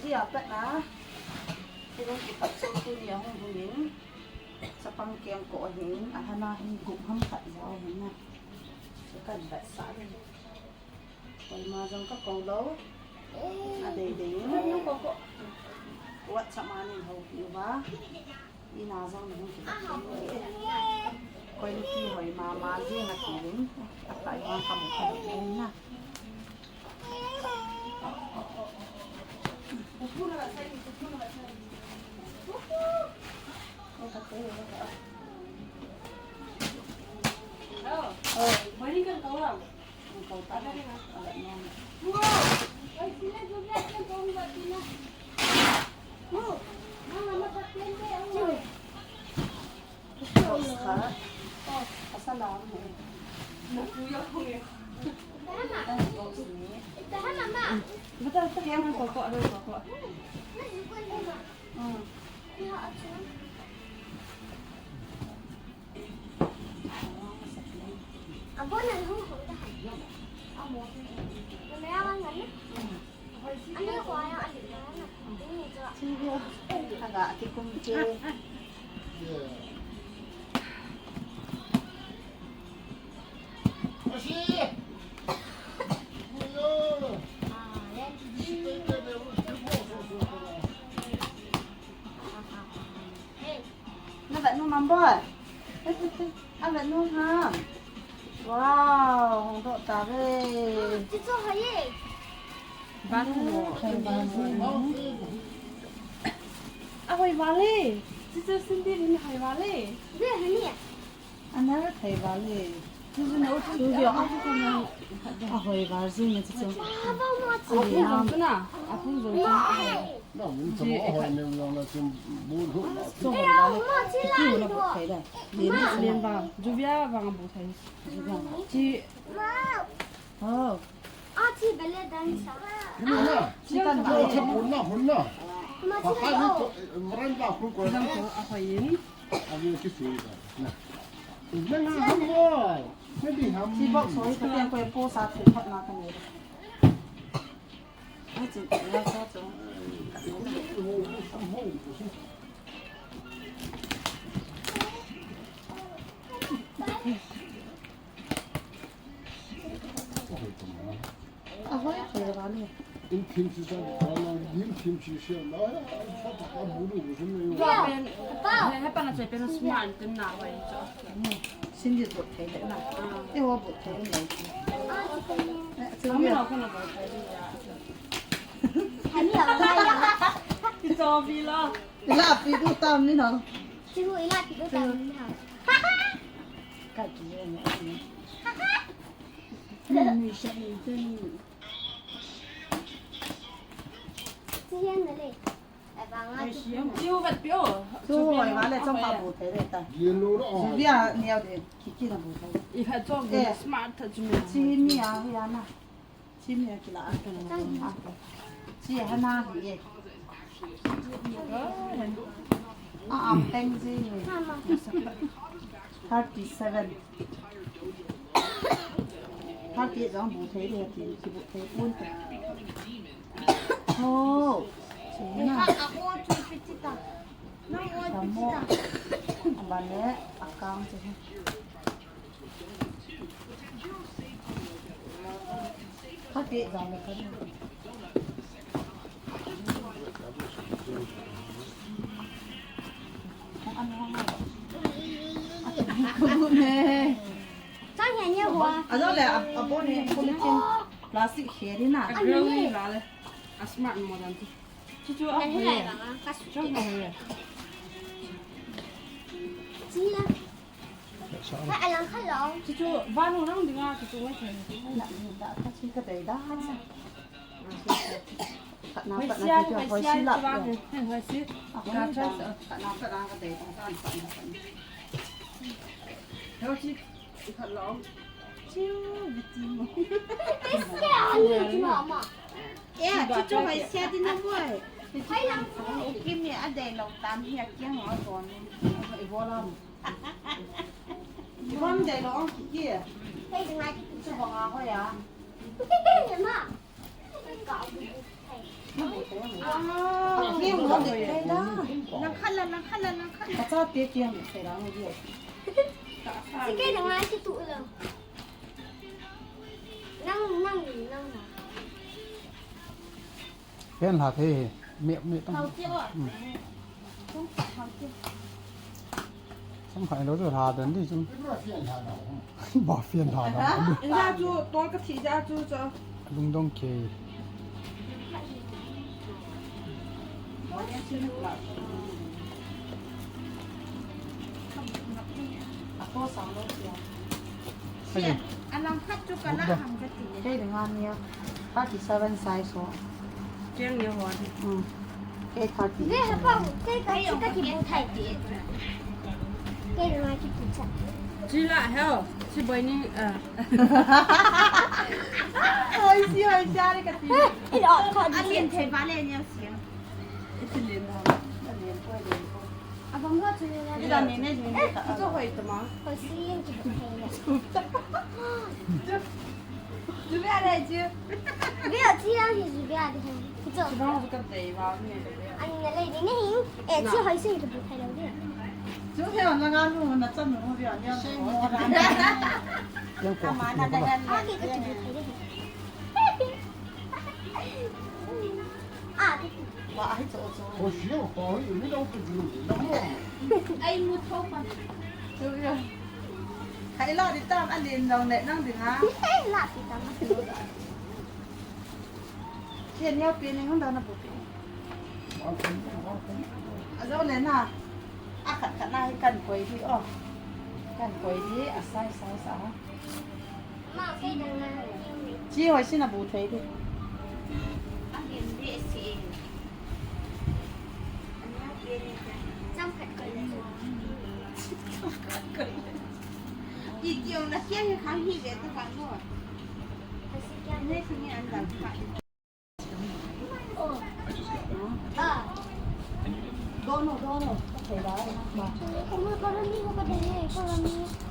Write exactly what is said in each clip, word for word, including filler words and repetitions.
Tia pat na. Tia pat so tu ni hung hung in. Chapang keng ko hin, a hana hin gup ham khat jao hin na. Kan bat sa ni. Koima jong ka ko lou. A dei dei in. Wat sa ma ni ho pi ba. Ina jong na hung ki. Quality hoi mama jing a ti in. A tai ma ka mu ka dei na. Box khat. Asalam he. Nakuya ko he. Box ni. Bata, bata, yang ko ko, ko ko. Hmm. Abo na ho ho da. Amo. Na ya wan na. Ani ko ya ani na. Ni jo. Aga ti kum ke. Na vet nu mam boy. A vet nu ham. Wow, hung doh ta ve. Chu chu hai ye. Ba nu mo. Hai ba nu. A hoi vale. Chu chu Cindy rin hai vale. Ve hai ni. Ana thei vale. Chu chu no chu. Chu chu a chu na. A hoi vale chu na chu chu. Ba ba ma chu. A phung jong chu na. A phung jong chu. Na mun chu a hoi ne jong na chu bu lu. Chu hoi vale. Chu na bu thei da. Len len ba. Juvia vang bu thei. Juvia. Chi. Oh. A chi bele dan sa. Ni na. Chi kan ba. Chu bu na hun na. Ma chi. Ka ni to ran ba khu ko. Jang ko a hoi in. A ni ki su ba. Na. Na na ham boy. Na di ham. Chi box hoi ka tiang ko po sa thu khat na ka ni. Ai chu na sa chu. A hoi thei vale. In kimchi sa, in kimchi sa, na, sa ta ka bu lu bu sun ne yo. Ba pen, he, he pa na che pen smart tin na hoi cho. Sin di bu thei le na. E wo bu thei le. Ami na ko na bu thei le ya. Ani a ba ya. Ki to bi lo. Ila pi du tam ni no. Ki hu ila pi du tam ni no. Ka ki ye ni. Ni ni sha ni te ni. Ti yan na le. Ai ba nga ti. Ti hu vat pi o. Tu hoi vale chong ka bu thei le ta. Ye lo ro. Bia ni au de ki ki na bu thei. I kha chong de smart tha chu me. Chi ni a hu ya na. Chi mi a kila a. Chi hana hi e. A, a, peng ji ni. Thirty seven. Thirty jong bu thei de ti, ki bu thei pun te. Oh. Chi na. Tamo. Bale, akang chi. Chang hian ye hua. Ajo le, a, a bon ni polythene plastic he di na. A green la le. A smart mo dan tu. Chu chu a. Chu chu a. Chi la. Ka alang kha lo. Chu chu, van hung nang dinga, chu chu ngai thei. Na, na, ka chi ka dei da. Khat na, khat na, hoisia, chu chu, hoisia, hoisia la. Chu van, hoisia. A, hoisia. Khat na, khat na, ka dei da, khat na, khat na. Hoisia, khat lo. Chiu, biti mo. Hoisia, ani, mama. E, chu chu, hoisia di na mo. Hoisia. O, Kim ni a dei lo tam hi a kiang a bon. I bolam. Ibon dei lo, ki. Hei, ngai ki. Chu bang a hoi a. Ma. Langkhat la, langkhat la, langkhat la. Ka chate kiang thei la ngai. Sige, nang ngai si tu la. Nang, nang, nang. Pen la thei, me, me tang. Hau chi o. Samkhat lo chu lha den di chu. Ba fian lha da. Inja chu tol ka thi ja chu chu. Lungdong kei. Alang khat chu ka la ham ka ti. Kei dinga nia. Thirty seven size ho. Keng ye ho. Hmm. Kei thirty. Ve ha pa, kei ka, kei ka kibu thei ti. Kei dinga kibu thei. Chi la heo. Chi boi ni, ah. Oi, si, oi, si, are ka ti. Ilo, thot. A lien thei ba le ni a si. Iti lien ba. A lien ko, lien ko. Abang ho chu ni na. Ila ni ne, ni ne. Eh, ka. Chu hoi ta ma. Hoi si yen kibu thei na. Julia dai chu. Julia chi a hi Julia dai. Kicho. Chi bang ka dei ba ni. Ani na lei ni ni. Eh, chi hoi si kibu thei lo di. Chu he na nga nu na chan nu dia ni. Sei mo da. Yang ko. Ama na da. A ki ka kibu thei di. Ah, ki. Ba, ai, cho, cho. Ko shi yo, ko yi, mi dong ki ju, na mo. Ai, mu tho pa. Cho yo. Hai la di tam, a lin dong le nang di ha. Hai la di tam. Chen yo pi ni hung da na pu pi. A zo le na. A khat khat na hi kan koi di o. Kan koi di, a sai sai sa. Chi hoi si na bu thei di. I kiong na kia hi khang hi ve tu kan mo. Nei sini an dal ka. Dono, dono. Thei la, ma.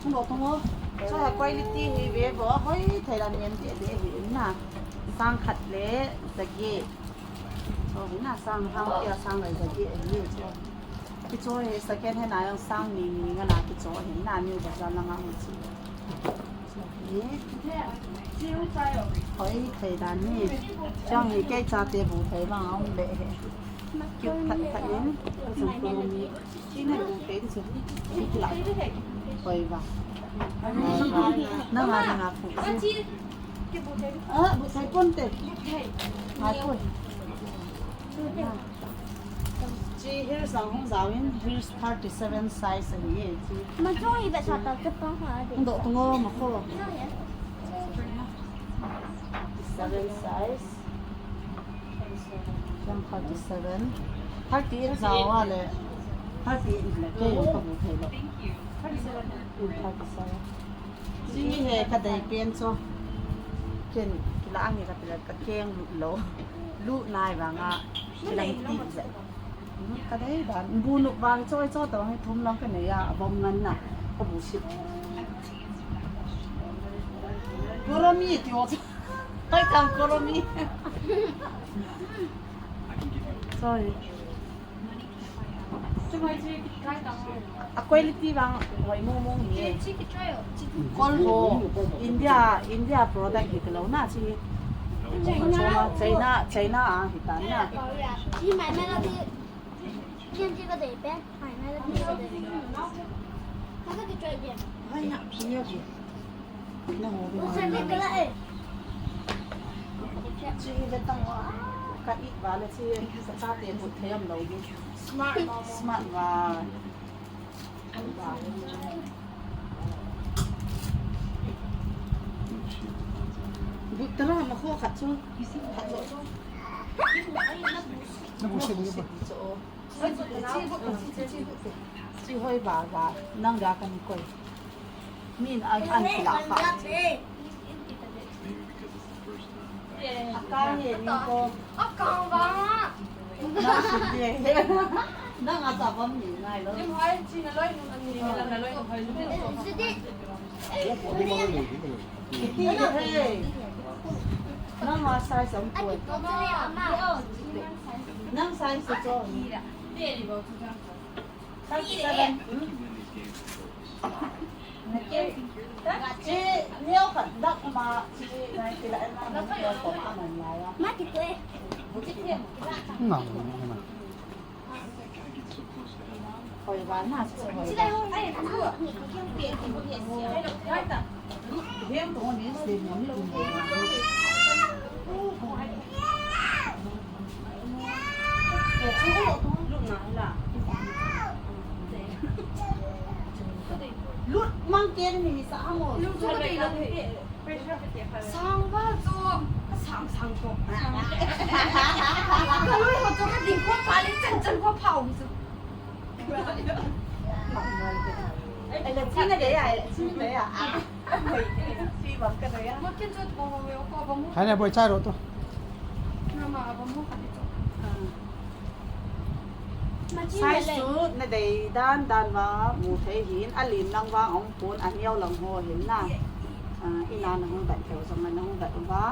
Tongo, tongo. Cho ha quality hi ve bo, hoi thei la niam ti de hi na. Sang khat le sagi. Cho hi na sang hang kia sang le sagi hi cho. Kicho hi second hand a jong sang ni ni nga na kicho hi na New Bazaar langa hung chi. Hoi thei dan hi. Chang hi kei chate bu thei vang a um le he. Cute that that in. Chang ko mi. Chi na bu thei chu. Hoi va. Nanga nanga pu. Ah, bu thei pon te. Ngai poi. Chi heels ang hung jao in, heels thirty seven size ahi e chi. Ma chong i be sa ta te pa ha de. Hung doh tung o ma kho. Seven size. Yang thirty seven. Thirty eight jao a le. Thirty eight le kei jong ka bu thei lou. Thirty seven. Chi hi ka dei pen chu. Ken kila ange ka ti le ka keng lut lou. Lut nai vang a kilang ti je. Ka dei dan bu nu vang choi choi to hi thum lang ka nei a, a bom ngan na. Ka bu sit. Koromi ti o. Hoi kang koromi. Sorry. A quality vang hoi mong mong ni. Kol ho, India, India product hi talou na chi. China, China, China a hi ta na. Hi mai mai la ti. Ken ti ka dei pen. Mai mai la ti ka dei. Ka ka ki try ken. Hai na, ni ki. Chi hi ve tang o, ka it va le chi hi ka chate bu thei am lou di. Smart, smart va. Bu tara ma kho khat chu, khat lo chu. Na bu se bu ba. Chi hoi ba ba, nang ga kan koi. Min an, an kila kha. Akang ye ni ko. Akang ba. Nang si ye. Nang a ta bam ni ngai lo. Lim hai chi na loi nu an ni na loi nu hai lu. Sidi. Iti he. Nang a size ang poi. Nang size chu. Thirty-seven. Hmm. Chi neo khat dak ma chi nai ti la na na ko ko a man la ya. Ma ti ko e. Bu ti ti. Nang, nang. Hoi ba na se hoi. Chi dai hoi. Ai, ku. Hiam to ni se ni ni. Lut mang ken ni sa amo. Lut chu ka dei lo. Sang ba chu ka sang sang ko. Ka lui ho chu ka ding ko pa le chan chan ko pa um chu. Ai la china de ya, china de ya. Ai, si bang ka de ya. Mo ken chu ko ho yo ko ba mo. Hai ne boi chai ro to. Na ma ba mo ka de to. Size chu na dei dan dan va mu thei hin, a lim lang vang ong pun, a neo lang ho hin na. Ah, ina na hung bat thei jong na hung bat va.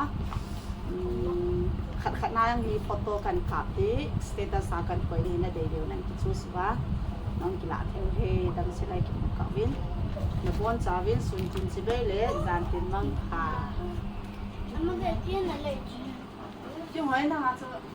Um, khat khat na yang hi photo kan kap ti, status a kan koi ni na dei deu nan ki choose va. Nang ki la thei he, dang se lai ki mu ka vin. Na bon cha vin sun tin si bei le, jan tin mang pha. Ama de tin na le. Ki hoi na ha chu.